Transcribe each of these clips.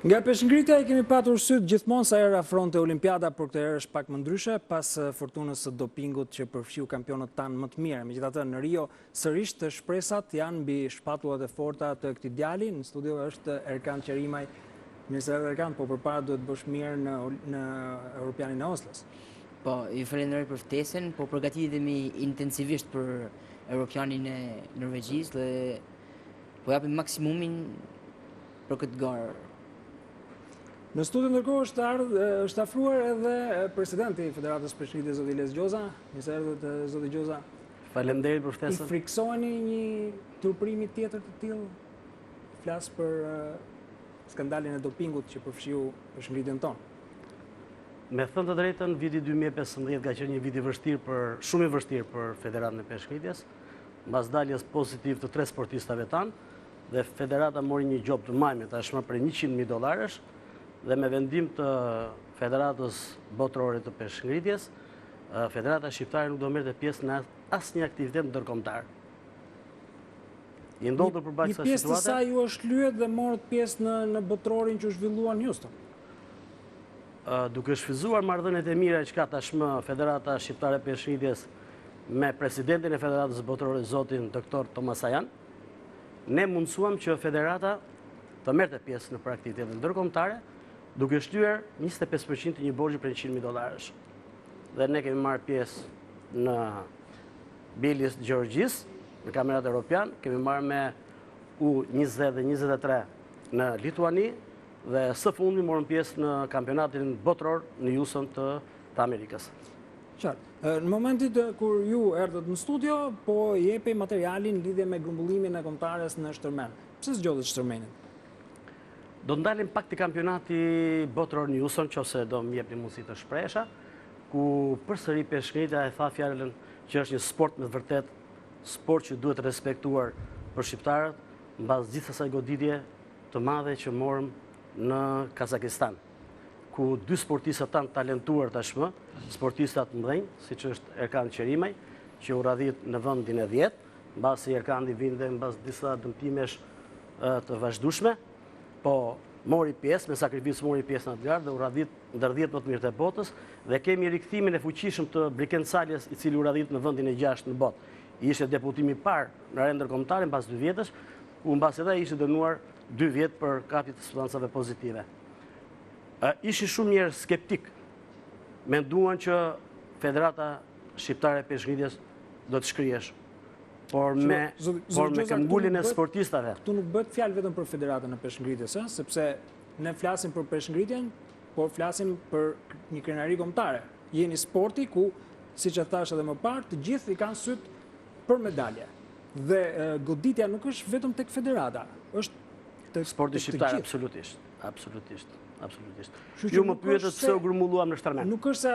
Nga peshëngritja i kemi patur sytë gjithmonë sa herë afronte Olimpiada, por këtë herë është pak më ndryshe, pas fortunës së dopingut që përfshiu kampionët tanë më të mirë. Megjithatë, në Rio, sërish shpresat janë mbi shpatullat e forta të këtij djali. Në studio është Erkand Qerimaj. Mirë se erdhe Erkand, po përpara duhet të bësh mirë në, në Europianin e Oslos. Po, ju falenderoj për ftesën, po përgatitemi intensivisht për Europianin e Norvegjisë dhe po japim maksimumin për këtë garë. Në studio ndërkohë është ardhë, është afruar edhe presidenti i Federatës Peshëngritjes zoti Elez Gjoza. Mirë se erdhët zoti Gjoza. Faleminderit për ftesën. I frikësoheni një turpërimi tjetër të tillë? Flas për skandalin e dopingut që përfshiu peshëngritjen tonë. Me thënë të drejtën, viti 2015 ka qenë një vit i vështirë për shumë i vështirë për Federatën e Peshëngritjes, mbas daljes pozitiv të tre sportistave tanë, dhe Federata mori një gjobë të majme tashmë prej 100.000 dollarësh dhe me vendim të Federatës Botërore të Peshëngritjes, Federata Shqiptare nuk do merrte pjesë në asnjë aktivitet ndërkombëtar. I ndodhur përballë kësaj situate. Një pjesë të saj ju e shlyet dhe morët pjesë në në botërorin që u zhvillua në Houston. Duke shfrytëzuar marrëdhëniet e mira që ka tashmë Federata Shqiptare e Peshëngritjes me presidentin e Federatës Botërore zotin Dr. Thomas Ayan, ne mundësuam që Federata të merrte pjesë nëpër aktivitete ndërkombëtare, duke shlyer 25% të një borxhi prej 100.000 dollarësh. Dhe ne kemi marrë pjesë në Tbilisi të Gjeorgjisë, në Kampionatin Europian, kemi marrë me U20 dhe 23 në Lituani dhe së fundi morëm pjesë në kampionatin botëror në Houston të, të Amerikës. Qartë. Në momentin kur ju erdhët në studio, po jepej materiali në lidhje me grumbullimin e kombëtares në Shtërmen. Pse zgjodhët Shtërmenin? Do të ndalem pak te kampionati botëror në Houston, qoftë se do më jepni mundësi të shprehesha, ku përsëri peshëngritja e tha fjalën që është një sport me të vërtetë, sport që duhet respektuar për shqiptarët, mbas gjithë asaj goditje të madhe që morëm në Kazakistan. ku dy sportistat tanë të talentuar tashmë, sportistat të mëdhenj, siç është Erkand Qerimaj, që u radhit në vendin e 10, mbasi Erkandi vinte mbas disa dëmtimesh të vazhdueshme, po mori pjesë, me sakrificë mori pjesë në atë garë dhe u radhit ndër 10 më të mirët e botës dhe kemi rikthimin e fuqishëm të Briken Caljes, i cili u radhit në vendin e 6 në botë. Ishte debutimi i parë në arenë ndërkombëtare mbas dy vjetësh, ku mbas edhe ishte dënuar dy vjet për kapje të substancave pozitive. Ishin shumë njerëz skeptikë, menduan që Federata Shqiptare e Peshëngritjes do të shkrihej, por me, por me këmbënguljen e sportistave. Këtu nuk bëhet fjalë vetëm për Federatën e Peshëngritjes, sepse ne flasim për peshëngritjen, por flasim për një krenari kombëtare. Jeni sporti ku, siç e thashë edhe më parë, të gjithë i kanë sytë për medalje. Dhe goditja nuk është vetëm tek federata, është tek sporti shqiptar absolutisht, absolutisht, absolutisht. Ju më pyetët pse u grumbulluam në Shtërmen. Nuk është se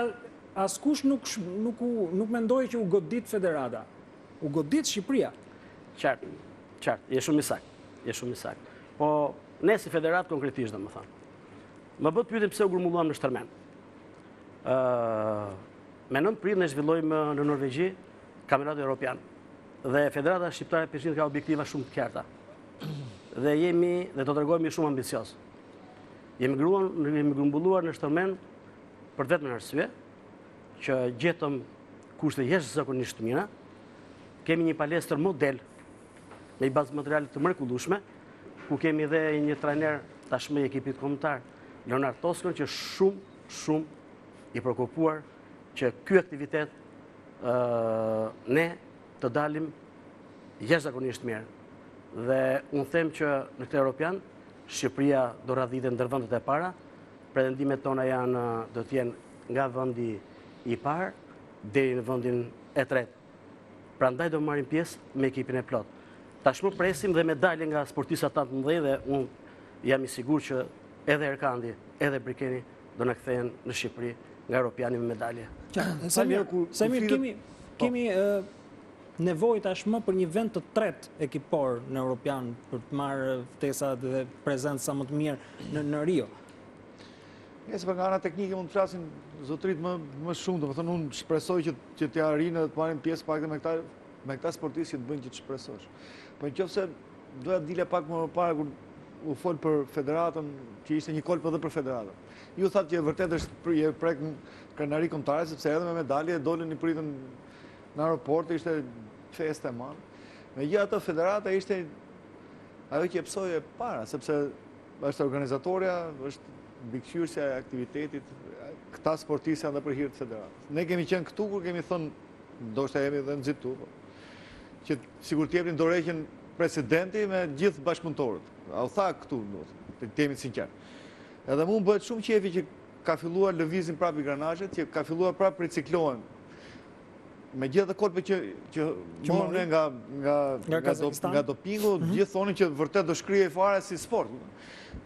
askush nuk nuk u nuk mendoi që u godit federata. U godit Shqipëria. Qartë, qartë, je shumë i saktë, je shumë i saktë. Po ne si federatë konkretisht domethënë. Më bëtë pyetjen pse u grumbulluam në Shtërmen. Ë me 9 prill ne zhvillojmë në Norvegji Kampionatin Europian. Dhe Federata Shqiptare e Peshëngritjes ka objektiva shumë të qarta. Dhe jemi dhe do të tregohemi shumë ambicioz. Jemi gruan, jemi grumbulluar në Shtërmen për të vetmen arsye që gjetëm kushte jashtëzakonisht të mira. Kemi një palestër model me një bazë materiale të mrekullueshme, ku kemi dhe një trajner tashmë i ekipit kombëtar, Leonard Toskën, që shumë shumë i preokupuar që ky aktivitet ne të dalim jashtëzakonisht mirë. Dhe unë them që në këtë Europian, Shqipëria do radhitet ndër vendet e para, pretendimet tona janë do të jenë nga vendi i parë deri në vendin e tretë. Prandaj do marrim pjesë me ekipin e plotë. Tashmë presim dhe medalje nga sportistat tanë të mëdhenj dhe unë jam i sigurt që edhe Erkandi, edhe Brikeni do na kthehen në Shqipëri nga Europiani me medalje. Samir, Samir kemi po. kemi nevojë tashmë për një vend të tretë ekipor në Europian për të marrë ftesat dhe prezencë sa më të mirë në në Rio. Nëse për nga ana teknike mund të flasin zotërit më më shumë, domethënë unë shpresoj që që t'ia arrijnë dhe të marrin pjesë pak dhe me këta me këta sportistë që të bëjnë që të shpresosh. Po në qoftë se doja të dilja pak më parë kur. u fol për federatën, që ishte një kolp edhe për federatën. Ju thatë që e vërtet është je prek krenari kombëtare, sepse edhe me medalje dolën i pritën në aeroport, ishte festë e madhe. Megjithatë federata ishte ajo që e pësoi e para, sepse është organizatorja, është mbikëqyrësja e aktivitetit, këta sportistë janë dhe për hir të federatës. Ne kemi qenë këtu kur kemi thënë, ndoshta jemi dhe nxitu, po, që sikur të jepnin dorëheqjen presidenti me gjithë bashkëpunëtorët. A u tha këtu, të jemi të sinqertë. Edhe mu më bëhet shumë qefi që ka filluar lëvizin prapë ingranazhet, që ka filluar prapë riciklohen me gjithë atë kolpe që që morëm ne nga nga nga nga dopingu, mhm. gjithë thonin që vërtet do shkrihej fare si sport.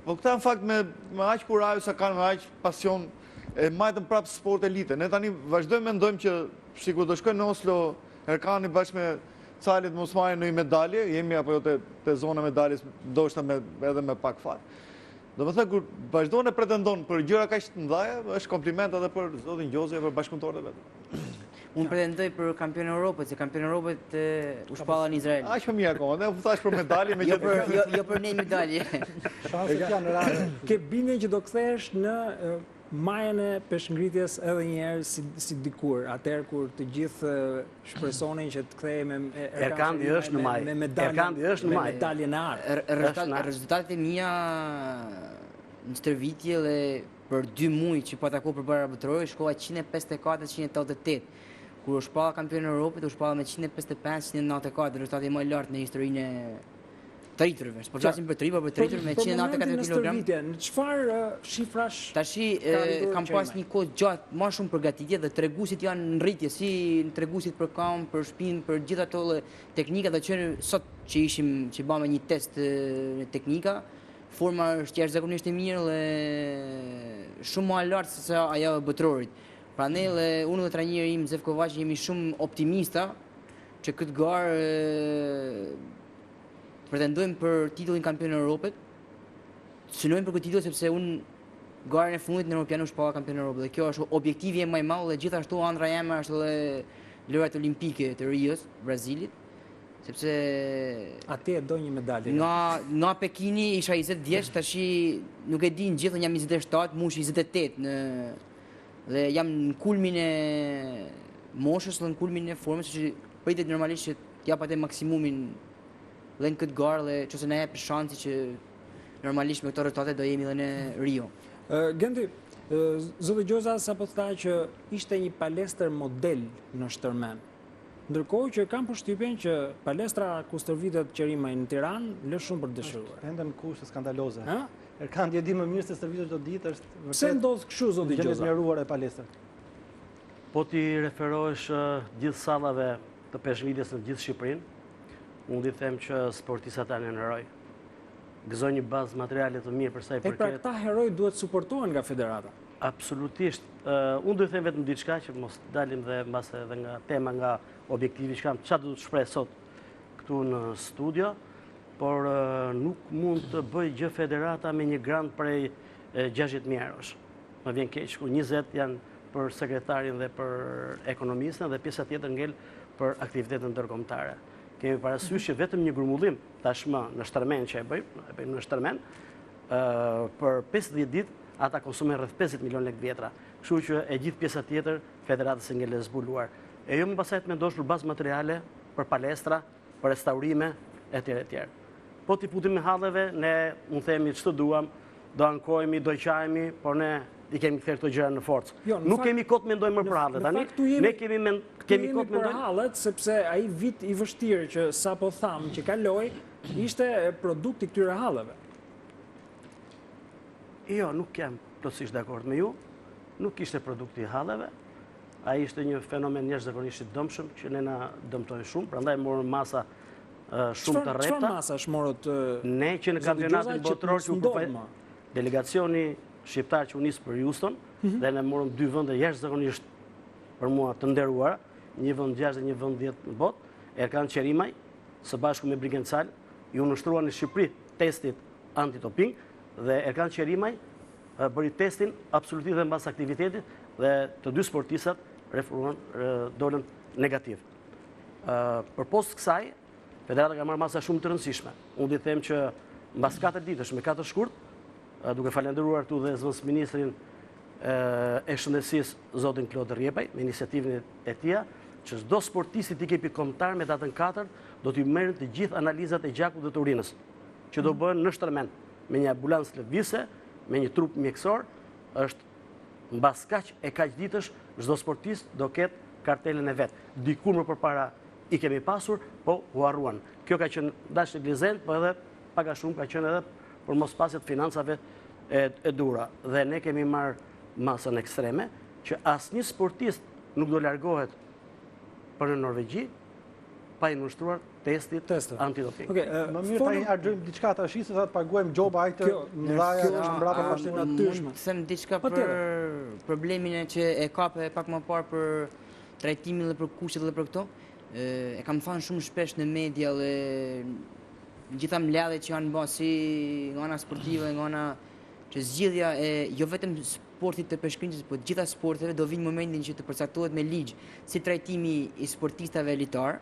Po këta në fakt me me aq kurajo sa kanë me aq pasion e majtën prapë sport elite. Ne tani vazhdojmë mendojmë që sikur do shkojnë në Oslo Erkani bashkë me Calin mos marrin ndonjë medalje, jemi apo jo te te zona e medaljes, ndoshta me edhe me pak fat. Domethënë, kur vazhdon e pretendon për gjëra kaq të mëdha, është kompliment edhe për zotin Gjoza e për bashkëpunëtorët e vet. Unë pretendoj për kampion Europës, se kampion Europës u shpalla në Izrael. Aq më mirë akoma, ne u thash për medalje me jo për jo, jo për ne medalje. Shanset janë rare. Ke bindjen që do kthehesh në majën e peshëngritjes edhe një herë si, si dikur, atëherë kur të gjithë shpresonin që të kthehej me Erkandi është në majë. Me medaljen, Erkandi është në majë. Me medaljen e artë. Rezultatet e mia në stërvitje dhe për dy muaj që pata kohë përpara botërorit, shkova 154 188. Kur u shpalla kampion e Europës, u shpalla me 155 194, rezultati më i lartë në historinë e të rriturve. Po flasim për të rritur, për të rritur me 194 kg. Në çfarë shifrash Tashi kam pas një kohë gjatë më shumë përgatitje dhe treguesit janë në rritje, si në treguesit për këmbë, për shpinë, për gjithë ato lloj teknika dhe që sot që ishim që bëmë një test në teknika, forma është jashtëzakonisht e mirë dhe shumë më e lartë se sa ajo e botërorit. Prandaj dhe unë dhe trajneri im Zef Kovaç jemi shumë optimista që këtë garë Pretendojmë për titullin kampion e Europës. Synojmë për këtë titull sepse unë garën e fundit në Europian u shpalla kampion e Europës dhe kjo është objektivi im më i madh dhe gjithashtu ëndrra ime është edhe Lojërat Olimpike të Rios, Brazilit, sepse atje e do një medalje. Nga nga Pekini isha 20 vjeç, tashi nuk e din gjithë, unë jam 27, mush 28 në dhe jam në kulmin e moshës dhe në kulmin e formës që pritet normalisht që të jap atë maksimumin dhe në këtë garë dhe nëse na jep shansi që normalisht me këto rezultate do jemi dhe në Rio. Genti, zoti Gjoza sapo tha që ishte një palestër model në Shtërmen. Ndërkohë që kam përshtypjen që palestra ku stërvitet Qerimaj në Tiranë lë shumë për të dëshiruar. Ende në kushte skandaloze. Ë? Erkandi e di më mirë se stërvitet çdo ditë, është vërtet. Pse ndodh kështu zoti Gjoza? Gjendje e mjeruar e palestër. Po t'i referohesh gjithë sallave të peshëngritjes në gjithë Shqipërinë, mund t'i them që sportistat janë heroj. Gëzojnë një bazë materiale të mirë për sa i përket. E pra këta heroj duhet suportohen nga federata. Absolutisht. Unë do të them vetëm diçka që mos dalim dhe mbase edhe nga tema nga objektivi që kam, ça do të shpreh sot këtu në studio, por nuk mund të bëjë gjë federata me një grant prej 60.000 eurosh. Më vjen keq, ku 20 janë për sekretarin dhe për ekonomisten dhe pjesa tjetër ngel për aktivitetet ndërkombëtare. Kemi parasysh që vetëm një grumbullim tashmë në Shtërmen që e bëjmë, e bëjmë në Shtërmen, për 50 ditë ata konsumojnë rreth 50 milion lekë vjetra. Kështu që e gjithë pjesa tjetër federatës i ngel e zbuluar. E jo më pastaj të mendosh për bazë materiale, për palestra, për restaurime, etj etj. Po t'i futemi halleve, ne mund themi ç'të duam, do ankohemi, do qajemi, por ne i kemi kthyer këto gjëra në forcë. Jo, në nuk kemi kohë të mendojmë më për hallet tani. Ne kemi men, kemi kohë të mendojmë për hallet sepse ai vit i vështirë që sapo thamë që kaloi ishte produkt i këtyre halleve. Jo, nuk jam plotësisht dakord me ju. Nuk ishte produkt i halleve. Ai ishte një fenomen jashtëzakonisht i dëmshëm që ne na dëmtoi shumë, prandaj morëm masa shumë të rrepta. Çfarë masash morët? Ne që në kampionatin botëror që u përfa... Delegacioni shqiptar që u nis për Houston, mhm. dhe ne morëm dy vende jashtëzakonisht për mua të nderuara, një vend 6 dhe një vend 10 në botë, Erkan Qerimaj, së bashku me Briken Cal, iu nënshtruan në Shqipëri testit antidoping, dhe Erkan Qerimaj bëri testin absolutisht dhe mbas aktivitetit dhe të dy sportistat referuan dolën negativ. Përpos kësaj, Federata ka marrë masa shumë të rëndësishme. Unë di them që Mbas 4 ditësh, me 4 shkurt, duke falenderuar këtu dhe zëvendësministrin e shëndetësisë, zotin Klod Rrjepaj, me iniciativën e tija, që çdo sportisti të ekipit kombëtar me datën 4 do t'i merren të gjithë analizat e gjakut dhe të urinës, që do bëhen në Shtërmen, me një ambulancë lëvizëse, me një trup mjekësor, është mbas kaq e kaq ditësh, çdo sportist do ketë kartelën e vet. Dikur më përpara i kemi pasur, po u harruan. Kjo ka qenë dash neglizhencë, po edhe pak a shumë ka qenë edhe për mospasje të financave e duhura. Dhe ne kemi marrë masën ekstreme që asnjë sportist nuk do largohet për në Norvegji pa i nënshtruar testit antidoping. Më mirë ta harxhojmë diçka tash se sa të paguajmë gjoba aq të mëdha që mbrapa pas të natyrshme. Të them diçka për problemin e që e kape pak më parë për trajtimin dhe për kushtet dhe për këto. E kam thënë shumë shpesh në media dhe në gjitha mbledhjet që janë bërë si nga ana sportive, nga ana që zgjidhja e jo vetëm sportit të peshëngritjes, po të gjitha sporteve do vijë momentin që të përcaktohet me ligj si trajtimi i sportistave elitar,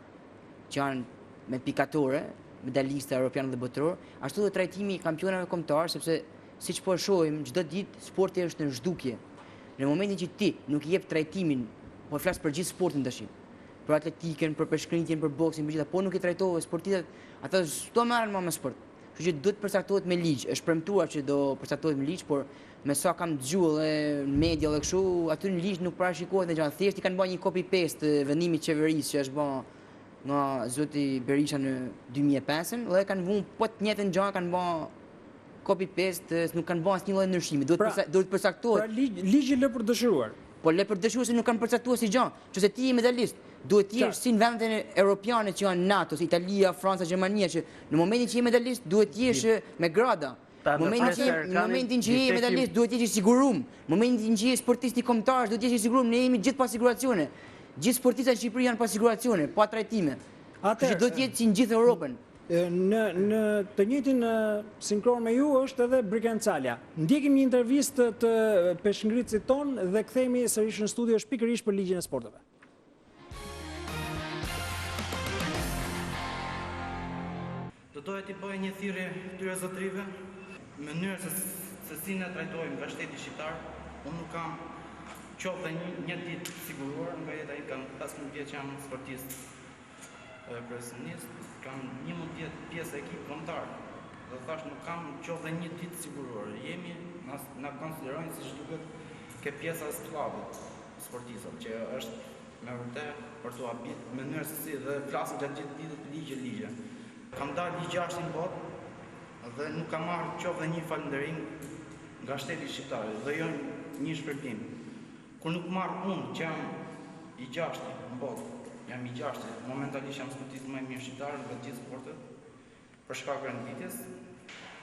që janë me pikatore, medalista europian dhe botëror, ashtu dhe trajtimi i kampionave kombëtar, sepse siç po e shohim çdo ditë sporti është në zhdukje. Në momentin që ti nuk i jep trajtimin, po flas për gjithë sportin tash, për atletikën, për peshëngritjen, për boksin, për gjitha, po nuk i trajtove sportistët, ata s'do merren më me sport. Kështu që duhet përcaktohet me ligj. Është premtuar që do përcaktohet me ligj, por me sa kam dëgjuar dhe në media dhe kështu, aty në ligj nuk parashikohet ndonjë gjë. Thjesht i kanë bërë një copy paste të vendimit të qeverisë që është bërë nga zoti Berisha në 2005-ën dhe kanë vënë po të njëjtën gjë, kanë bërë copy paste, nuk kanë bërë asnjë lloj ndryshimi. Duhet pra, duhet përcaktohet. Pra ligji lë për dëshiruar. Po lë për dëshiruar se nuk kanë përcaktuar asnjë gjë. Nëse ti je medalist, duhet të jesh si në vendet europiane që janë NATO, si Italia, Franca, Gjermania, që në momentin që je medalist duhet të jesh me grada. Në momentin që në momentin që je medalist duhet të jesh i sigurum. Në momentin që je sportist i kombëtar duhet të jesh i sigurum. Ne jemi gjithë pa siguracione. Gjithë sportistët në Shqipëri janë pa siguracione, pa trajtime. Atëherë, duhet të jetë si në gjithë Europën. Në në të njëjtin sinkron me ju është edhe Briken Calja. Ndjekim një intervistë të peshëngritësit tonë dhe kthehemi sërish në studio është pikërisht për ligjin e sporteve. Do doja t'i bëja një thirrje këtyre zotërive, në mënyrën se se si na trajtojnë nga shteti shqiptar, unë nuk kam qoftë dhe një, një ditë siguruar nga jeta ime, kam 15 vjet që jam sportist profesionist, kam 11 vjet pjesë e ekipit kombëtar dhe thash nuk kam qoftë dhe një ditë siguruar. Jemi na, na konsiderojnë siç duket ke pjesa e skllavit sportistët, që është me vërtet për t'u habit mënyra se si dhe flasin gjatë gjithë ditës ligje ligje. Kam dalë i gjashti në botë dhe nuk kam marrë qoftë dhe një falënderim nga shteti shqiptar dhe jo një shpërblim. Kur nuk marr unë që jam i gjashti në botë, jam i gjashti, momentalisht jam sportisti më i mirë shqiptar nga të gjithë sportet, për shkak renditjes,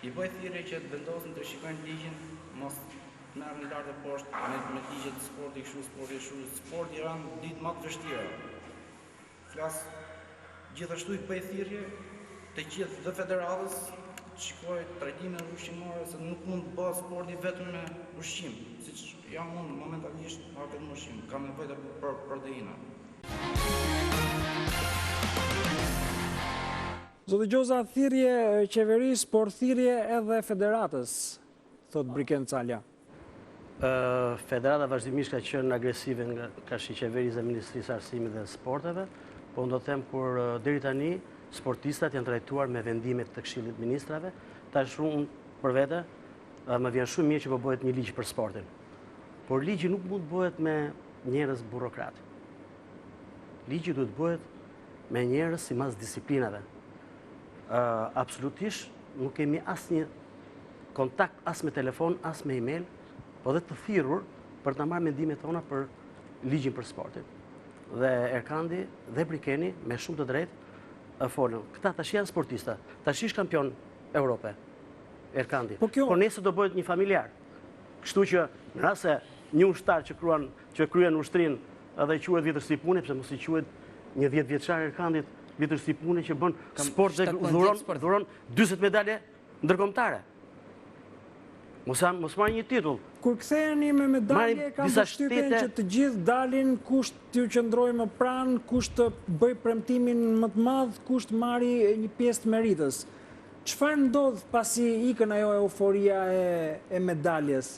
i bëj thirrje që të vendosin të shikojnë ligjin, mos të merren lart e poshtë me, me ligjet sporti kështu, sporti kështu, sporti ra në ditë më të vështira. Flas gjithashtu i bëj thirrje të gjithë dhe federatës të shikojë trajtimet ushqimore se nuk mund të bëhet sporti vetëm me ushqim, siç jam unë momentalisht ha vetëm ushqim, kam nevojë dhe për proteina. Zoti Gjoza, thirrje qeverisë, por thirrje edhe federatës, thotë Briken Calja. Federata vazhdimisht ka qenë agresive nga karshi qeverisë dhe Ministrisë së Arsimit dhe Sporteve, po unë do të them kur deri tani sportistat janë trajtuar me vendime të Këshillit të Ministrave, tash unë për vete më vjen shumë mirë që po bëhet një ligj për sportin. Por ligji nuk mund të bëhet me njerëz burokratë. Ligji duhet të bëhet me njerëz sipas disiplinave. Absolutisht nuk kemi asnjë kontakt as me telefon, as me email, po dhe të thirrur për të marrë mendimet tona për ligjin për sportin. Dhe Erkandi dhe Brikeni me shumë të drejtë folën. Këta tash janë sportista, tash është kampion Europe, Erkandi. Po, kjo... po nesër do bëhet një familjar. Kështu që në rast se një ushtar që kruan, që kryen ushtrinë edhe quhet vjetërsi pune, pse mos i quhet një 10 vjeçar Erkandit vjetërsi pune që bën sport dhe dhuron, dhuron 40 medalje ndërkombëtare. Mos mos marr një titull. Kur ktheheni me medalje, kam përshtypjen që të gjithë dalin kush t'ju qëndrojë më pranë, kush të bëjë premtimin më të madh, kush të marrë një pjesë të meritës. Çfarë ndodh pasi ikën ajo euforia e medaljes?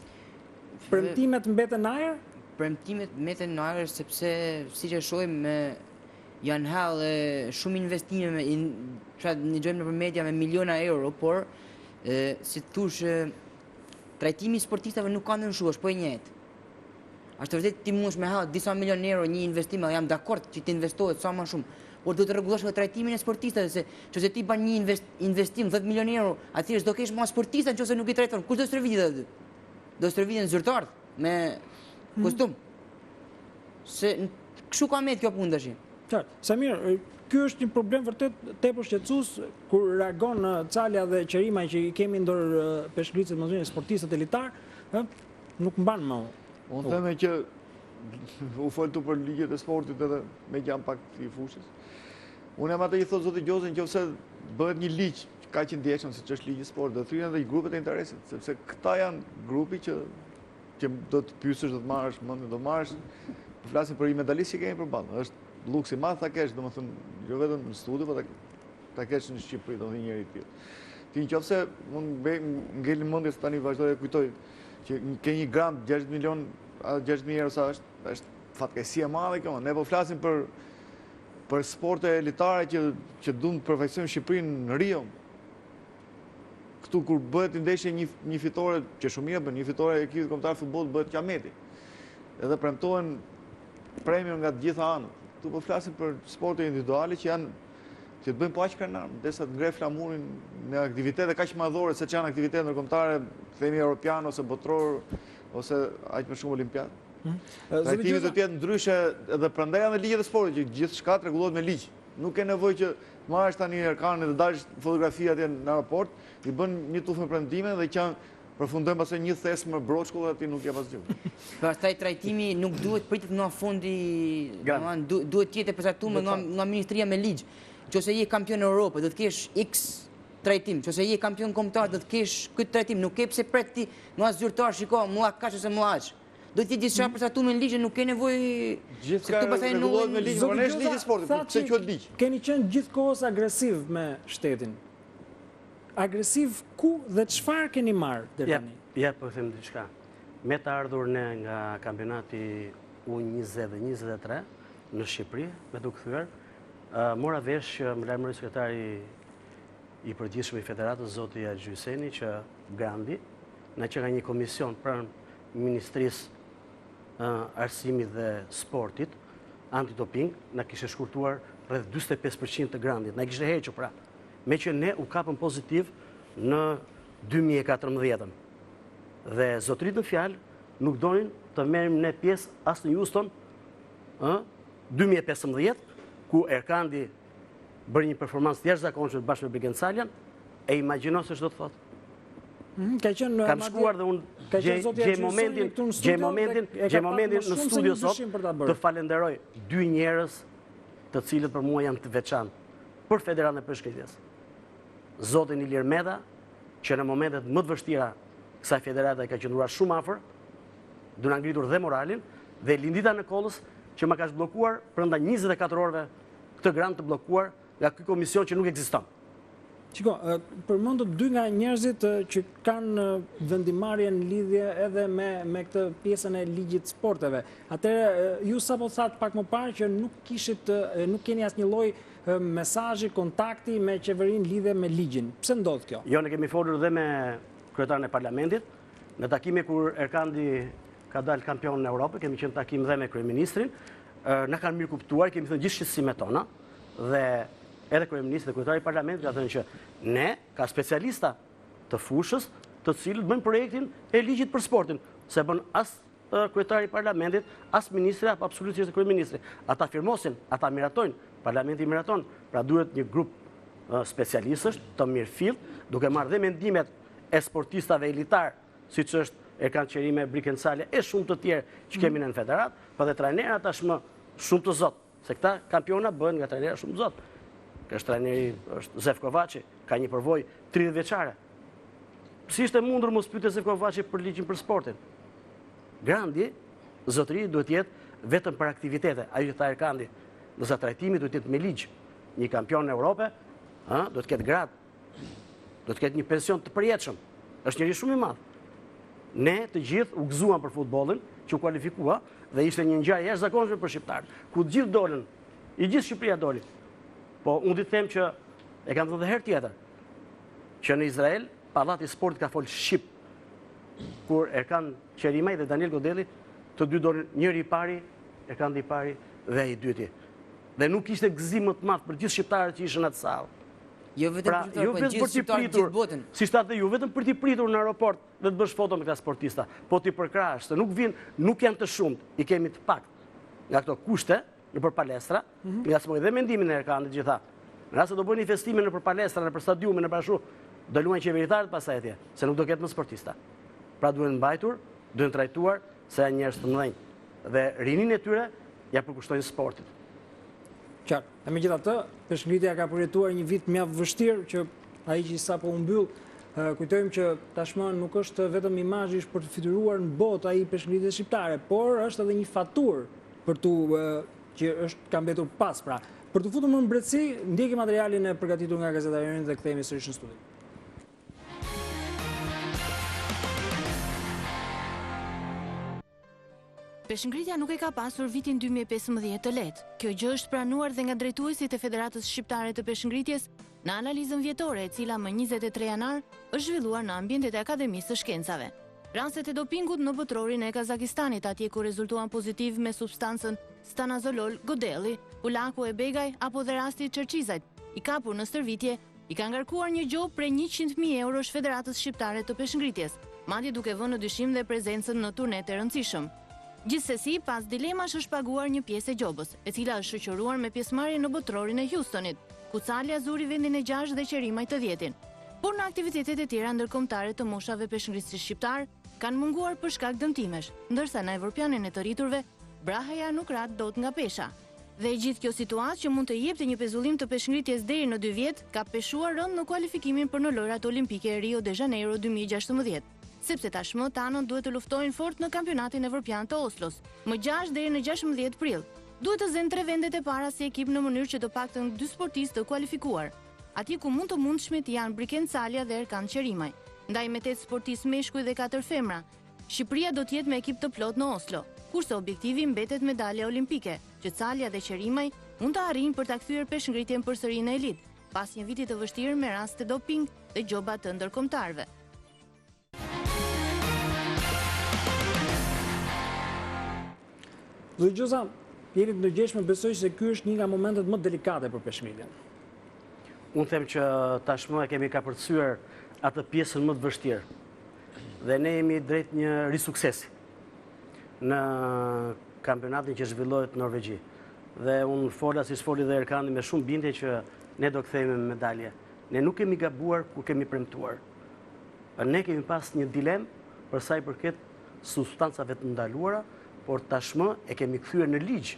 Premtimet mbeten në ajër? Premtimet mbeten në ajër sepse siç e shohim janë hedhë shumë investime me pra dëgjojmë nëpër media me miliona euro, por si të thush trajtimi i sportistave nuk ka ndryshuar, është po i njëjtë. Është vërtet ti mundesh me hedh disa milion euro një investim edhe jam dakord që të investohet sa më shumë, por duhet të rregullosh edhe trajtimin e sportistave se nëse ti bën një investim 10 milion euro, atëherë s'do kesh më sportista nëse nuk i trajton. Kush do stërvitet aty? Do stërviten zyrtarët me hmm. kostum. Se kështu ka met kjo punë tash. Qartë. Samir, ky është një problem vërtet tepër shqetësues kur reagon Calja dhe Qerimaj që i kemi ndër peshëngritësit më të mirë sportistët elitar, ë, Nuk mban më. Unë them që u fol këtu për ligjet e sportit edhe meqë jam pak i fushës. Unë jam atë që thotë zoti Gjozi, në qoftë se bëhet një ligj kaq i ndjeshëm siç është ligji i sportit, do të thirren edhe grupet e interesit, sepse këta janë grupi që që do të pyesësh, do të marrësh mendin, do marrësh, po flasim për një medalist që kemi përballë. Është luks i madh ta kesh, domethënë, jo vetëm në studio, po ta ta kesh në Shqipëri, domethënë një njeri të tillë. Ti në qoftë se unë ngeli në mendje se tani vazhdoj e kujtoj që ke një grant 60 milion, 60 mijë euro sa është, është fatkeqësi e madhe kjo. Ne po flasim për për sporte elitare që që duan të përfaqësojnë Shqipërinë në Rio. Këtu kur bëhet një ndeshje një një fitore që shumë mirë bën, një fitore e ekipit kombëtar të futbollit bëhet kiameti. Edhe premtohen premio nga të gjitha anët. Këtu po flasim për sporte individuale që janë që të bëjnë po aq krenar, derisa të ngre flamurin në aktivitete kaq madhore seç janë aktivitete ndërkombëtare, themi europian ose botëror ose aq më shumë olimpiad. Hmm. Trajtimi do të jetë ndryshe edhe prandaj janë ligjet e sportit që gjithçka të rregullohet me ligj. Nuk ke nevojë që të marrësh tani Erkanin dhe dalësh fotografi atje në aeroport, i bën një tufë me premtime dhe që Përfundojmë pastaj një thes me broçkull dhe ti nuk jep asgjë. Pastaj trajtimi nuk duhet pritet nga fondi, duhet të jetë e përcaktuar nga nga ministria me ligj. Nëse je kampion Europe, do të kesh X trajtim. Nëse je kampion kombëtar, do të kesh këtë trajtim. Nuk ke pse pret ti nga zyrtar, shiko, mua kaq ose mua aq. Do të jetë gjithçka mm. përcaktuar me ligj, nuk ke nevojë se këtu pastaj rregullohet me ligj, por është ligji i sportit, po pse quhet ligj? Keni qenë gjithkohës agresiv me shtetin. Agresiv ku dhe çfarë keni marrë deri tani? Ja, po them diçka. Me të ardhur ne nga kampionati U20 dhe 23 në Shqipëri, me t'u kthyer, mora vesh që më lajmëroi sekretari i përgjithshëm i Federatës, zoti Haxhi Hyseni, që Grandi, na që nga një komision pranë Ministrisë Arsimit dhe Sportit, antidoping, na kishte shkurtuar rreth 45% të grandit, na kishte hequr pra. Meqë ne u kapëm pozitiv në 2014-ën. Dhe zotëritë në fjalë nuk donin të merrim ne pjesë as në Houston, ë 2015, ku Erkandi bëri një performancë të jashtëzakonshme bashkë me Briken Caljan, e imagjino se ç'do të thotë. Mhm, ka qenë Kam shkuar dhe unë gjej momentin, gjej momentin, gjej momentin në studio sot të falenderoj dy njerëz të cilët për mua janë të veçantë. për Federatën e Peshëngritjes. Zotin Ilir Meta, që në momentet më të vështira kësaj federate ka qëndruar shumë afër, duke na ngritur dhe moralin, dhe Lindita Nikollës, që ma ka zhbllokuar brenda 24 orëve këtë grant të bllokuar nga ky komision që nuk ekziston. Shiko, përmendët dy nga njerëzit që kanë vendimmarrje në lidhje edhe me, me këtë pjesën e ligjit të sporteve. Atëherë, ju sapo thatë pak më parë që nuk kishit, nuk keni asnjë lloj mesazhi, kontakti me qeverinë lidhje me ligjin. Pse ndodh kjo? Jo, ne kemi folur dhe me kryetarin e parlamentit, në takime kur Erkandi ka dalë kampion në Europë, kemi qenë takim dhe me kryeministrin, na kanë mirëkuptuar, kemi thënë gjithë shqetësimet tona, dhe edhe kryeministri dhe kryetari i parlamentit ka thënë që ne ka specialista të fushës të cilët bëjnë projektin e ligjit për sportin, s'e bën as kryetari i parlamentit, as ministri, apo absolutisht kryeministri. Ata firmosin, ata miratojnë, parlamenti miraton, pra duhet një grup specialistësh të mirëfilltë, duke marrë dhe mendimet e sportistave elitar, siç është Erkand Qerimaj, Briken Calja, e shumë të tjerë që kemi në federatë, po dhe trajnera tashmë shumë të zotë. Se këta kampiona bëhen nga trajnera shumë të zotë. Është trajneri është Zef Kovaçi, ka një përvojë 30 vjeçare. Si është e mundur mos pyetet Zef Kovaçi për ligjin për sportin? Grandi, zotëri, duhet të jetë vetëm për aktivitete, ajo që tha Erkandi, ndërsa trajtimi duhet të jetë me ligj. Një kampion në Europë, ë, duhet të ketë grad. Do të ketë një pension të përjetshëm. Është njeri shumë i madh. Ne të gjithë u gëzuam për futbollin që u kualifikua dhe ishte një ngjarje e jashtëzakonshme për shqiptarët, ku të gjithë dolën, i gjithë Shqipëria doli. Po unë di të them që e kam thënë dhe herë tjetër, që në Izrael Pallati i Sportit ka fol shqip kur Erkand Qerimaj dhe Daniel Godelli të dy dolën njëri i pari, Erkandi i pari dhe ai i dyti. Dhe nuk ishte gëzim më të madh për gjithë shqiptarët që ishin në atë sallë. Jo vetëm pra, për shqiptarët, jo po vetëm gjithë për t'i shqiptarët pritur, gjithë botën. Siç thatë dhe ju, vetëm për t'i pritur në aeroport dhe të bësh foto me këta sportista, po t'i përkrahësh, se nuk vijnë, nuk janë të shumtë, i kemi të paktë. Nga këto kushte, nëpër palestra, mm -hmm. ngacmoj dhe mendimin e Erkandit që tha. Në rast se do bëjnë festime nëpër palestra, nëpër stadiume, nëpër ashtu, do luajnë qeveritarët pastaj atje, se nuk do ketë më sportista. Pra duhen mbajtur, duhen trajtuar se janë njerëz të mëdhenj dhe rininë e tyre ia përkushtojnë sportit. Qartë. E megjithatë, peshëngritja ka përjetuar një vit mjaft vështirë që ai që sapo u mbyll, kujtojmë që tashmë nuk është vetëm imazhi i përfytyruar në botë ai i peshëngritjes shqiptare, por është edhe një faturë për t'u që është ka mbetur pas pra. Për t'u futur më në brendësi, ndjekim materialin e përgatitur nga gazeta Jonë dhe kthehemi sërish në studio. Peshëngritja nuk e ka pasur vitin 2015 të lehtë. Kjo gjë është pranuar dhe nga drejtuesit e Federatës Shqiptare të Peshëngritjes në analizën vjetore, e cila më 23 janar është zhvilluar në ambientet e Akademisë së Shkencave. Rastet e dopingut në botërorin e Kazakistanit, atje ku rezultuan pozitiv me substancën stanozolol Godelli, Pulaku e Begaj apo dhe rasti i Çerçizajt, i kapur në stërvitje, i ka ngarkuar një gjobë prej 100.000 eurosh Federatës Shqiptare të Peshëngritjes, madje duke vënë në dyshim dhe prezencën në turnetë e rëndësishëm. Gjithsesi, pas dilemash është paguar një pjesë e gjobës, e cila është shoqëruar me pjesëmarrje në botërorin e Houstonit, ku Calja zuri vendin e gjashtë dhe Qerimaj të dhjetin. Por në aktivitetet e tjera ndërkombëtare të moshave peshëngritësit shqiptarë kanë munguar për shkak dëmtimesh, ndërsa në Evropianin e të rriturve, Brahaja nuk ra dot nga pesha. Dhe e gjithë kjo situatë që mund të jepte një pezullim të peshëngritjes deri në dy vjet, ka peshuar rëndë në kualifikimin për në Lojërat Olimpike Rio de Janeiro 2016, sepse tashmë tanët duhet të luftojnë fort në Kampionatin Evropian të Oslos, më 6 deri në 16 prill. Duhet të zenë tre vendet e para si ekip në mënyrë që të paktën dy sportistë të kualifikuar. Atje ku më të mundshmit janë Briken Calja dhe Erkand Qerimaj. Ndaj me 8 sportistë meshkuj dhe 4 femra, Shqipëria do të jetë me ekip të plotë në Oslo, kurse objektivi mbetet medalja olimpike, që Calja dhe Qerimaj mund të arrijnë për ta kthyer peshëngritjen përsëri në elitë, pas një viti të vështirë me raste doping dhe gjoba të ndërkombëtarëve. Zoti Gjoza, jeni të ndërgjegjshëm, besoj se ky është një nga momentet më delikate për peshëngritjen. Unë them që tashmë e kemi kapërcyer atë pjesën më të vështirë. Dhe ne jemi drejt një risuksesi në kampionatin që zhvillohet në Norvegji. Dhe unë fola siç foli dhe Erkandi me shumë bindje që ne do kthehemi me medalje. Ne nuk kemi gabuar kur kemi premtuar. Ne kemi pas një dilemë për sa i përket substancave të ndaluara, por tashmë e kemi kthyer në ligj,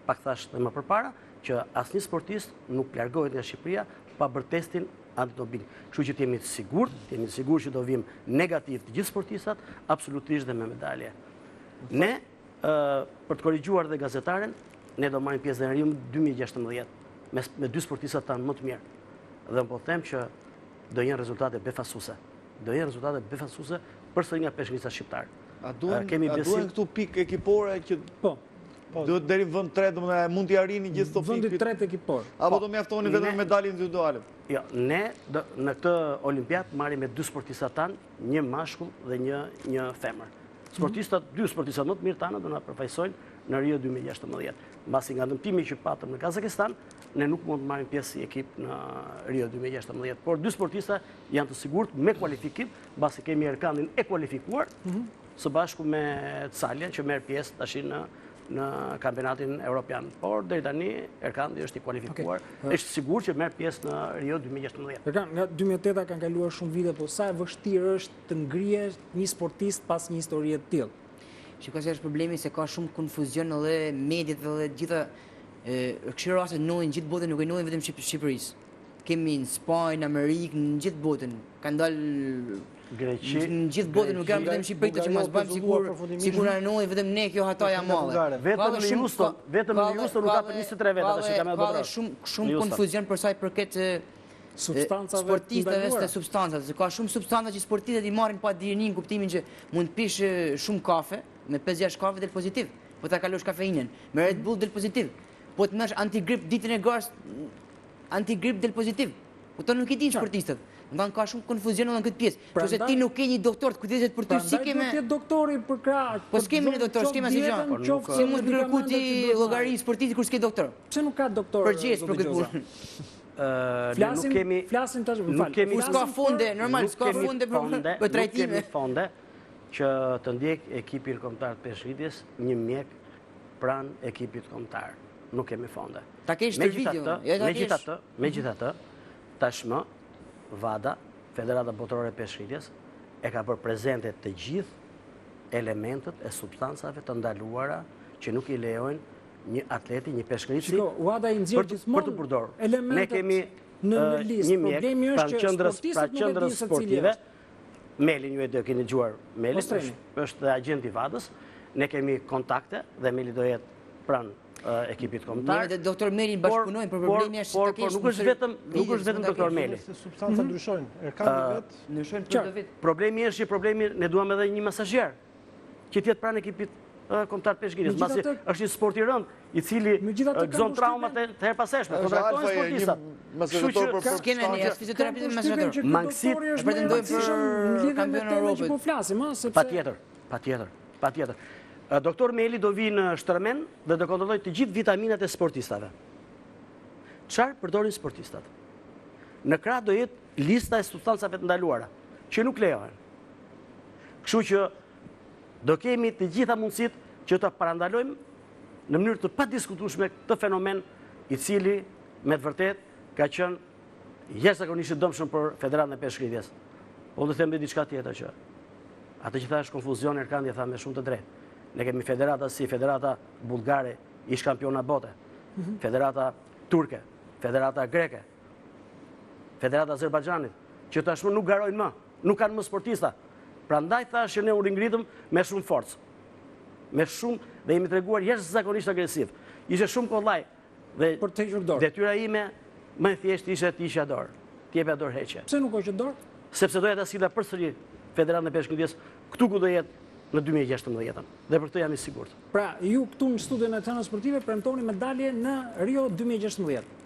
pak thashë dhe më përpara, që asnjë sportist nuk largohet nga Shqipëria pa bërë testin antidoping. Kështu që të jemi të sigurt, të jemi të sigurt që do vijmë negativ të gjithë sportistat, absolutisht dhe me medalje. Ne, për të korrigjuar dhe gazetaren, ne do marrim pjesë dhe në Rio 2016, me, me dy sportistat tanë më të mirë. Dhe unë po them që do jenë rezultate befasuese. Do jenë rezultate befasuese përsëri nga peshëngritësit shqiptarë. A duhen, a duhen këtu pikë ekipore që po. Po. Duhet deri në vend tre, domethënë mund t'i arrini gjithë këto pikë. Vendi tretë ekipor. Apo do mjaftoni vetëm me medalje individuale? Jo, ne në këtë olimpiadë marrim me dy sportistat tanë, një mashkull dhe një një femër. Sportistat, dy sportistat më të mirë tanë do na përfaqësojnë në Rio 2016. Mbasi nga dëmtimi që patëm në Kazakistan, ne nuk mund të marrim pjesë si ekip në Rio 2016. Por dy sportista janë të sigurt me kualifikim, mbasi kemi Erkandin e kualifikuar, mhm. së bashku me Caljen që merr pjesë tashi në në kampionatin europian. Por deri tani Erkandi është i kualifikuar, është sigurt që merr pjesë në Rio 2016. Erkand, nga 2008 kanë kaluar shumë vite, po sa e vështirë është të ngrihesh një sportist pas një historie të tillë? Shiko se është problemi se ka shumë konfuzion edhe mediat dhe gjitha kësi raste ndodhin gjithë botën, nuk e ndodhin vetëm Shqipërisë. Kemi në Spanjë, në Amerikë, në gjithë botën. Kanë dalë Greqi, në gjithë botën, nuk janë vetëm Shqipëri, të që mos bëjmë sikur sikur na ndodhi vetëm ne kjo hataja e madhe. Vetëm në Houston, vetëm në Houston nuk ka për 23 veta tash kam bërë. Ka shumë shumë konfuzion për sa i përket. Substancave sportistëve të substancave, se ka shumë substanca që sportistët i marrin pa dijeni në kuptimin që mund të pish shumë kafe, me 5-6 kafe del pozitiv, po ta kalosh kafeinën, me Red Bull del pozitiv, po të merrsh antigrip ditën e garës, antigrip del pozitiv. Po këto nuk i dinë sportistët. Domethënë ka shumë konfuzion edhe në këtë pjesë. Nëse ti nuk ke një doktor të kujdeset për ty, si ke me Prandaj duhet të jetë doktori përkrah. Po s'kemi ne doktor, s'kemi asgjë. Po nuk si mund të kërkosh ti llogari sportistit kur s'ke doktor? Pse nuk ka doktor? Përgjegjës për këtë punë. Flasim, nuk kemi, flasim tash, më fal. Kemi, Kur s'ka fonde, normal, s'ka fonde për, për trajtime. Nuk kemi fonde që të ndjek ekipin kombëtar të peshëngritjes një mjek pranë ekipit kombëtar. Nuk kemi fonde. Ta kesh të video, jo ta kesh. Megjithatë, megjithatë, tashmë WADA, Federata Botërore e Peshëngritjes, e ka bërë prezente të gjithë elementët e substancave të ndaluara që nuk i lejojnë një atleti, një peshëngritësi Shiko, WADA i nxjerr gjithmonë për të përdorur. Ne kemi në në listë. një mjek Problemi është pranë që qendrës, sportistët pranë nuk e qendrës dinë se cili sportive, është. Melin ju e do keni dëgjuar Melin, Po, Streni. është, është dhe agent i WADA-s. Ne kemi kontakte dhe Meli do jetë pranë ekipit kombëtar. Ne me doktor Melin bashkëpunojmë, por problemi është por, ta kesh por nuk është vetëm nuk është vetëm doktor Meli. Se substanca mhm. ndryshojnë, Erkan mm vetë ndryshojnë për çdo vit. Problemi është që problemi ne duam edhe një masazhier që të jetë pranë ekipit kombëtar të peshëngritjes. Mbasi është një sport i rëndë, i cili gëzon trauma të herëpashershme, kontraktohen sportistat. Kështu që s'kemi ne as fizioterapist masazhator. Mangësitë e pretendojmë për kampionin e Europës. Po flasim, ëh, sepse Patjetër, patjetër, patjetër. Doktor Meli do vijë në Shtërmen dhe do kontrollojë të gjithë vitaminat e sportistave. Çfarë përdorin sportistat? Në krah do jetë lista e substancave të ndaluara, që nuk lejohen. Kështu që Do kemi të gjitha mundësitë që të parandalojmë në mënyrë të padiskutueshme këtë fenomen i cili me të vërtetë ka qenë jashtëzakonisht i dëmshëm për Federatën e Peshëngritjes. Po unë do them dhe diçka tjetër që atë që tha është konfuzion Erkandi e tha me shumë të drejtë. Ne kemi federata si Federata Bullgare, ish kampiona bote, mhm. Federata Turke, Federata Greke, Federata Azerbajxhanit, që tashmë nuk garojnë më. Nuk kanë më sportista. Prandaj thashë që ne u ringritëm me shumë forcë. Me shumë dhe jemi treguar jashtëzakonisht agresiv. Ishte shumë kollaj dhe për të hequr dorë. Detyra ime më e thjeshtë ishte të hiqja dorë, të jepja dorëheqje. Pse nuk hoqët dorë? Sepse doja ta sillja përsëri Federatën e Peshëngritjes këtu ku do jetë në 2016-ën. Dhe për këtë jam i sigurt. Pra, ju këtu në studion e të Hënës Sportive premtoni medalje në Rio 2016.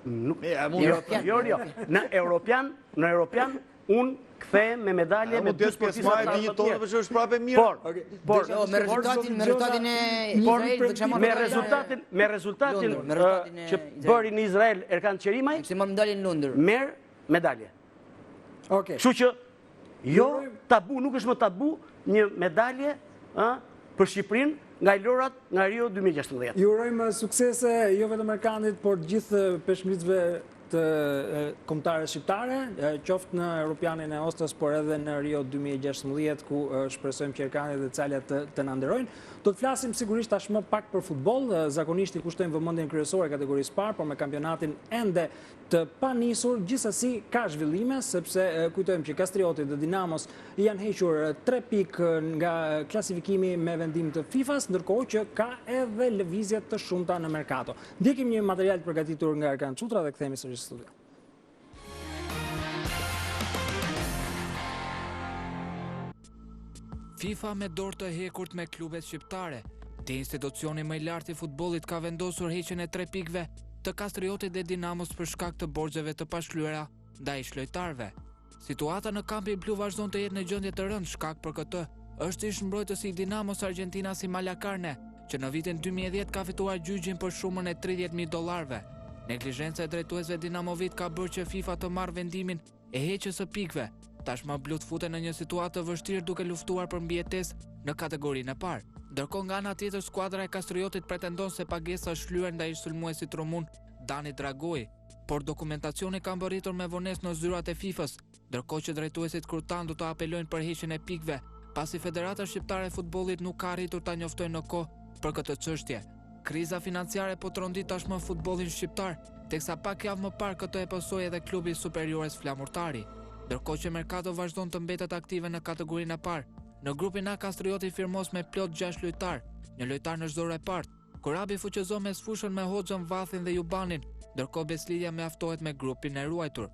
Nuk, jo, jo, Rio. Në Europian, në Europian unë kthehem me medalje me dy sportistë të një tonë për është prapë mirë. Por, por, jo, me rezultatin, me rezultatin e Izraelit do të kisha me rezultatin, me rezultatin që bëri në Izrael Erkand Qerimaj. Kishte marrë medalje në Londër. Merr medalje. Okej. Kështu që jo tabu, nuk është më tabu një medalje, ë, për Shqipërinë nga Lojërat nga Rio 2016. Ju urojmë suksese jo vetëm Erkandit, por të gjithë peshëngritësve të kombëtares shqiptare, qoftë në Europianin e Oslos, por edhe në Rio 2016, ku shpresojmë që Erkandi dhe Calja të, të na nderojnë. Do të flasim sigurisht tashmë pak për futboll, zakonisht i kushtojmë vëmendjen kryesore kategorisë parë, por me kampionatin ende të panisur, gjithsesi ka zhvillime, sepse kujtojmë që Kastriotit dhe Dinamos i janë hequr 3 pikë nga klasifikimi me vendim të FIFA-s, ndërkohë që ka edhe lëvizje të shumta në merkato. Ndjekim një material të përgatitur nga Erkan Çutra dhe kthehemi sërish në studio. FIFA me dorë të hekurt me klubet shqiptare. Dhe institucioni më i lartë i futbollit ka vendosur heqjen e tre pikëve të Kastriotit dhe Dinamos për shkak të borxheve të pashlyera ndaj ish-lojtarëve. Situata në kampin blu vazhdon të jetë në gjendje të rëndë, shkak për këtë është ish-mbrojtësi i Dinamos argjentinasi Malakarne, që në vitin 2010 ka fituar gjyqin për shumën e 30.000 dollarëve. Neglizhenca e drejtuesve dinamovit ka bërë që FIFA të marrë vendimin e heqjes së pikëve. Tashmë blutë futen në një situatë të vështirë duke luftuar për mbijetesë në kategorinë e parë. Ndërkohë nga ana tjetër skuadra e Kastriotit pretendon se pagesa është shlyer ndaj ish-sulmuesit rumun Dani Dragoi, por dokumentacioni ka mbërritur me vonesë në zyrat e FIFA-s, ndërkohë që drejtuesit krutanë do të apelojnë për heqjen e pikëve, pasi Federata Shqiptare e Futbollit nuk ka arritur ta njoftojë në kohë për këtë çështje. Kriza financiare po trondit tashmë futbollin shqiptar, teksa pak javë më parë këtë e pësoi edhe klubi i Superiores Flamurtari. Ndërkohë që merkato vazhdon të mbetet aktive në kategorinë e parë, në grupin A Kastrioti firmos me plot 6 lojtarë, një lojtar në çdo repart. Korabi fuqizon mesfushën me Hoxhën, Vathin dhe Jubanin, ndërkohë Besëlidhja mjaftohet me grupin e ruajtur.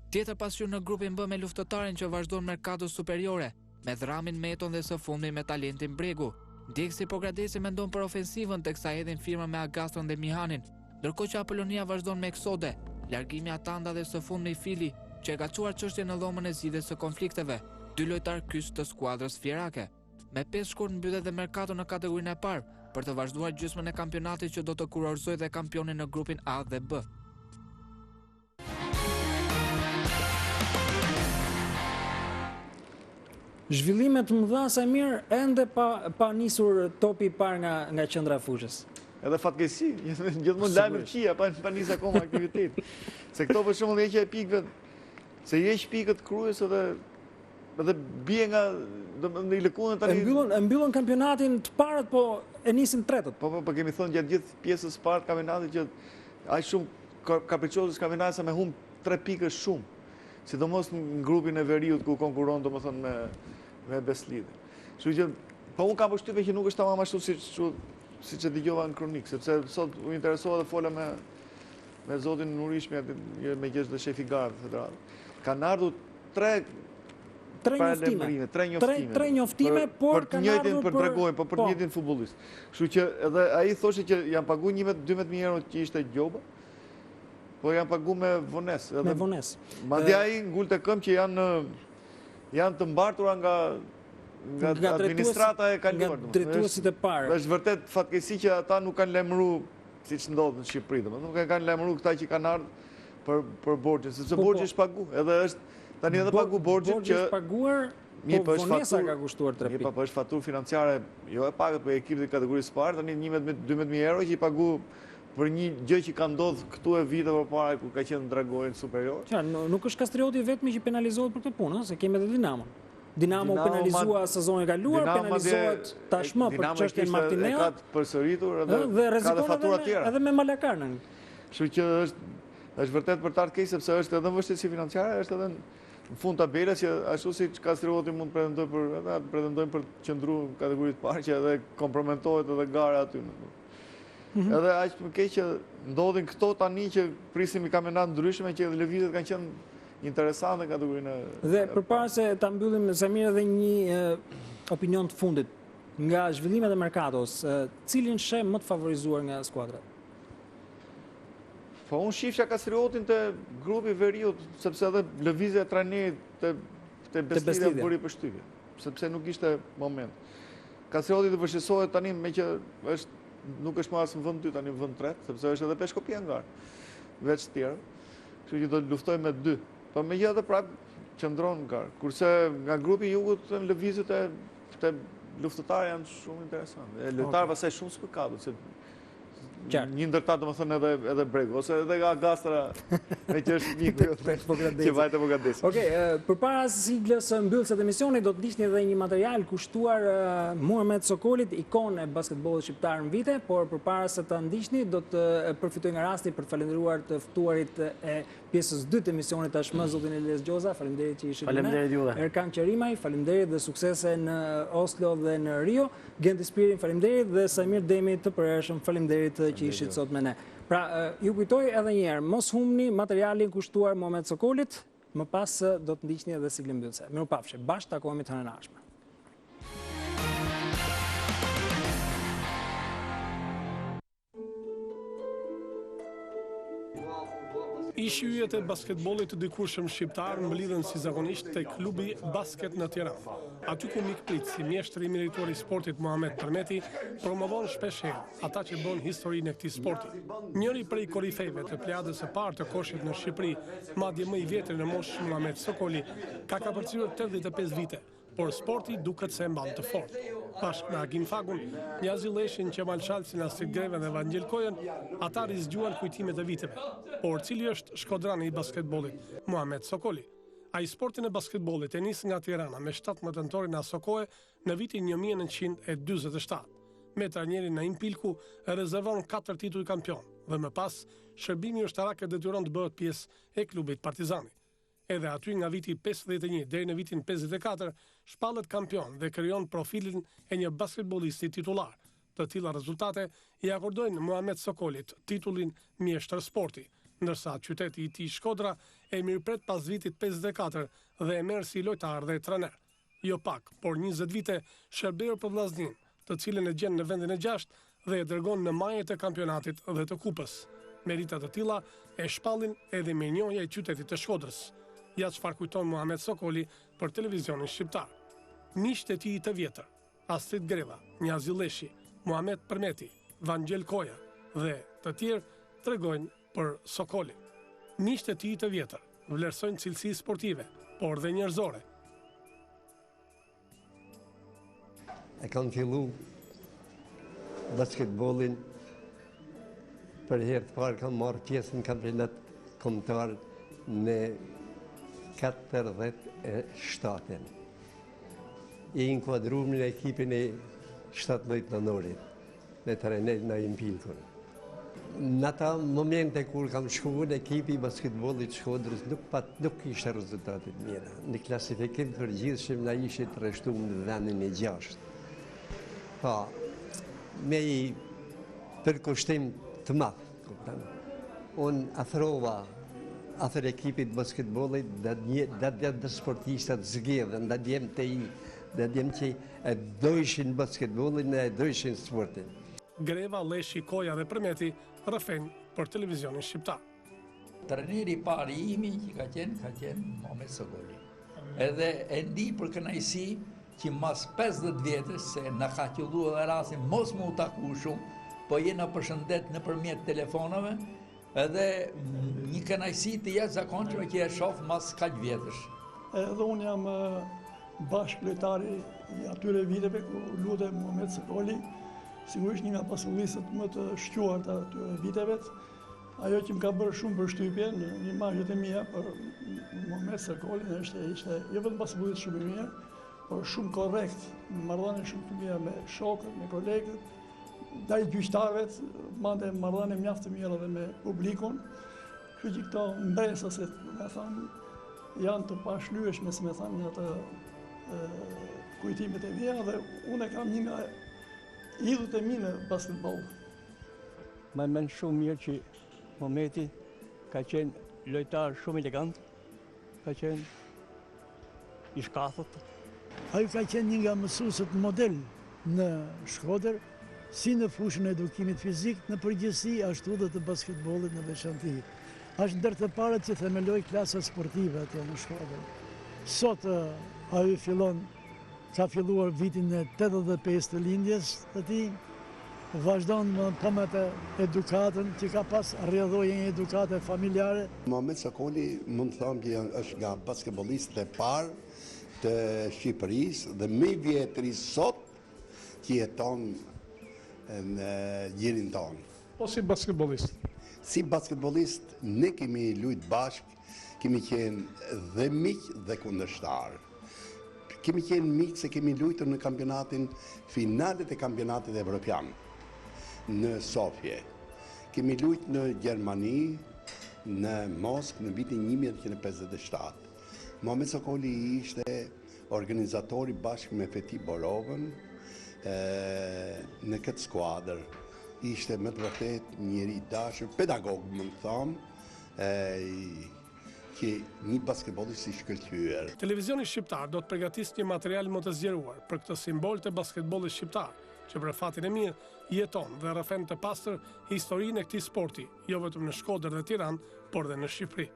Tjetër pasqyrë në grupin B me Luftëtarin që vazhdon merkato superiore, me Dhramin Meton dhe së fundmi me talentin Bregu. Ndjekësi Pogradeci mendon për ofensivën teksa hedhin firma me Agastrën dhe Mihanin, ndërkohë që Apolonia vazhdon me eksode, largimi Atanda dhe së fundmi Fili, që e ka çuar çështjen në dhomën e zgjidhjes së konflikteve, dy lojtarë kyç të skuadrës fierake. Me 5 shkurt mbyllet dhe merkato në kategorinë e parë, për të vazhduar gjysmën e kampionatit që do të kurorëzojë dhe kampionin në grupin A dhe B. Zhvillime të mëdha Saimir ende pa pa nisur topi i parë nga nga qendra e fushës. Edhe fatkeqësi, gjithmonë lajme të këqija pa pa nisur akoma aktivitet. Se këto për shembull heqja e pikëve, se i heq pikët Krujës edhe edhe bie nga domethënë i lëkundën tani. E mbyllën e mbyllën kampionatin të parët, po e nisin të tretët. Po po po kemi thënë gjatë gjithë pjesës së parë të kampionatit që aq shumë Kapriçoz është kampionati sa me humb 3 pikë është shumë. Sidomos në grupin e veriut ku konkuron domethënë me me Beslidhjen. Kështu që po unë kam përshtypjen që nuk është tamam ashtu siç siç e dëgjova në kronikë, sepse sot u interesova dhe fola me me zotin Nurishmi aty meqë është dhe shefi i garave të federatës. Kanë ardhur tre tre njoftime, tre njoftime, tre njoftime, por për të njëjtin për Dragojin, po për të po. njëjtin futbollist. Kështu që edhe ai thoshte që janë pagu 11 12000 euro që ishte gjoba. Po janë pagu me vonesë, edhe me vonesë. Madje ai ngulte këmbë që janë janë të mbartura nga nga, nga administrata e kaluar, nga drejtuesit e parë. Është vërtet fatkeqësi që ata nuk kanë lajmëru siç ndodh në Shqipëri, domethënë nuk e kanë lajmëru këta që kanë ardhur për për borxhin, sepse po, borxhi po. është pagu, edhe është tani edhe pagu borxhin që borxhi është paguar, po, po vonesa ka kushtuar 3 pikë. Po, po është faturë financiare, jo e pakët, po e ekipit të kategorisë së parë, tani 11 12000 euro që i pagu për një gjë që ka ndodhur këtu e vite përpara kur ka qenë Dragoi në superior. Qa, nuk është Kastrioti i vetmi që penalizohet për këtë punë, se kemi edhe Dinamon. Dinamo u penalizua sezonin e kaluar, penalizohet tashmë për çështjen Martineo. E ka të përsëritur edhe dhe rrezikon edhe me, edhe me Malakarnën. Kështu që është është vërtet për të ardhur keq sepse është edhe në vështirësi financiare, është edhe në fund tabelës që ashtu siç Kastrioti mund të pretendojë për edhe atë pretendojnë për të qëndruar në kategori të parë që edhe kompromentohet edhe gara aty. Mm -hmm. Edhe aq më keq që ndodhin këto tani që prisim një kampionat ndryshe që edhe lëvizjet kanë qenë interesante në kategorinë e Dhe përpara se ta mbyllim Saimir edhe një opinion të fundit nga zhvillimet e merkatos, cilin sheh më të favorizuar nga skuadrat? Po unë shifsha Kastriotin te grupi i veriut, sepse edhe lëvizja e trajnerit te te Beslidhja bëri përshtypje, sepse nuk ishte moment. Kastrioti të vështirësohet tani meqë është nuk është më as në vend 2, tani në vend 3, sepse është edhe Peshkopia në garë, veç të tjerë. Kështu që do të luftojë me dy. Po megjithatë prapë qëndron në garë. Kurse nga grupi i jugut të lëvizjet e te Luftëtari janë shumë interesante. E lojtarë okay. pastaj shumë spikatur, se një ndër ta domethënë edhe, edhe Bregu, ose edhe nga Gastra meqë është miku që vajte Pogradeci. Okej, përpara siglës mbyllëse të emisionit, do të ndiqni edhe një material kushtuar Muhamet Sokolit, ikonë e basketbollit shqiptar në vite, por përpara se ta ndiqni, do të përfitoj nga rasti për të falënderuar të ftuarit e pjesës 2 të emisionit tashmë, zotin Elez Gjoza, faleminderit që ishit me ne. Erkan Qerimaj, faleminderit dhe suksese në Oslo dhe në Rio. Genti Spirin, faleminderit dhe Saimir Demi të përhershëm, faleminderit që ishit sot me ne. Pra, ju kujtoj edhe një herë, mos humbni materialin kushtuar Muhamet Sokolit, më pas do të ndiqni edhe siglën mbyllëse. Mirupafshim, bashkë takohemi të hënën e ardhshme. Ish-yjet e basketbollit të dikurshëm shqiptar mblidhen si zakonisht te klubi Basket në Tiranë. Aty ku mikpritësi, mjeshtri i merituar i sportit Muhamet Përmeti, promovon shpesh herë ata që bënë historinë e këtij sporti. Njëri prej korifejve të plejadës së parë të koshit në Shqipëri, madje më i vjetri në moshë Muhamet Sokoli, ka kapërcyer 85 vite. Por sporti duket se e mban të fortë. Bashkë me Agim Fagun, Njazi Lleshin, Qemal Shalsin, Astrit Grevën dhe Vangjel Kojën, ata rizgjuan kujtimet e viteve. Por cili është shkodrani i basketbollit, Muhamet Sokoli? Ai sportin e basketbollit e nis nga Tirana me 17 nëntorin asokohe në vitin 1947. Me trajnerin Naim Pilku rezervon 4 tituj kampion dhe më pas shërbimi ushtarak e detyron të bëhet pjesë e klubit Partizani. Edhe aty nga viti 51 deri në vitin 54 shpallet kampion dhe krijon profilin e një basketbollisti titullar. Të tilla rezultate i akordojnë Muhamet Sokolit titullin mjeshtër sporti. Ndërsa qyteti i tij Shkodra e mirëpret pas vitit 54 dhe e merr si lojtar dhe trener. Jo pak, por 20 vite shërbeu për Vllazninë, të cilën e gjen në vendin e gjashtë dhe e dërgon në maje të kampionatit dhe të kupës. Merita të tilla e shpallin edhe mirënjohja e qytetit të Shkodrës. Ja çfarë kujton Muhamet Sokoli për televizionin shqiptar. Miqtë e tij të vjetër, Astrit Greva, Njazi Lleshi, Muhamet Përmeti, Vangjel Koja dhe të tjerë tregojnë për Sokolin. Miqtë e tij të vjetër vlerësojnë cilësi sportive, por dhe njerëzore. E kam fillu basketbolin për herë të parë kam marrë pjesë në kampionat kombëtar në 47-ën. I inkuadrum në ekipin e 17 nëntorit, me trener Naim Pilkun. Në ata momente kur kam shku në ekipi i basketbollit Shkodrës nuk pat nuk kishte rezultate të mira. Në klasifikim të përgjithshëm na ishim të rreshtum në vendin e gjashtë. Pa, me i përkushtim të madh, kupton. Unë afrova afër ekipit basketbollit dhe dhe dhe sportistat zgjedhën, dhe djem të i, dhe djem që e dojshin basketbollin dhe e dojshin sportin. Greva, Lleshi, Koja dhe Përmeti rrëfejnë për televizionin shqiptar. Treneri i parë i imi që ka qenë, ka qenë Muhamet Sokoli. Edhe e ndi për kënaqësi që mas 50 vjetësh, se na ka qëllu edhe rasti mos me u taku shumë, po jena përshëndet nëpërmjet telefonave, Edhe një kënaqësi të jashtëzakonshme që e shoh mas kaq vjetësh. Edhe unë jam bashkëlojtar i atyre viteve ku luante Muhamet Sokoli, sigurisht një nga basketbollistët më të shquar të atyre viteve. Ajo që më ka bërë shumë përshtypje në imazhet e mia për Muhamet Sokolin është ishte jo vetëm basketbollist shumë i mirë, por shumë korrekt, në marrëdhënie shumë të mira me shokët, me kolegët, ndaj gjyqtarëve, mbante marrëdhënie mjaft të mira dhe me publikun. Kështu që këto mbresa, si me thënë, janë të pashlyeshme, si me thënë, në atë kujtimet e mia dhe unë e kam një nga idhujt e mi në basketboll. Maj mend shumë mirë që Muhameti ka qenë lojtar shumë elegant, ka qenë i shkathët. Ai ka qenë një nga mësuesit model në Shkodër, si në fushën e edukimit fizik në përgjithësi, ashtu dhe të basketbollit në veçanti. Është ndër të parët që themeloi klasa sportive atje në Shkodër. Sot ai fillon ka filluar vitin e 85 të lindjes të tij, vazhdon po me atë edukatën që ka pas rrjedhojë një edukate familjare. Muhamet Sokoli mund të them që është nga basketbollistët e parë të Shqipërisë dhe më i vjetri sot që jeton në gjirin tonë. Po si basketbollist? Si basketbollist ne kemi lujt bashkë, kemi qenë dhe miq dhe kundërshtarë. Kemi qenë miq se kemi lujtur në kampionatin, finalet e kampionatit evropian në Sofje. Kemi lujt në Gjermani, në Moskë në vitin 1957. Muhamet Sokoli ishte organizatori bashkë me Feti Borovën në këtë skuadër. Ishte me të vërtetë njeri i dashur, pedagog mund të them, që një basketbollist i shkëlqyer. Televizioni shqiptar do të përgatisë një material më të zgjeruar për këtë simbol të basketbollit shqiptar, që për fatin e mirë jeton dhe rrëfen të pastër historinë e këtij sporti, jo vetëm në Shkodër dhe Tiranë, por dhe në Shqipëri.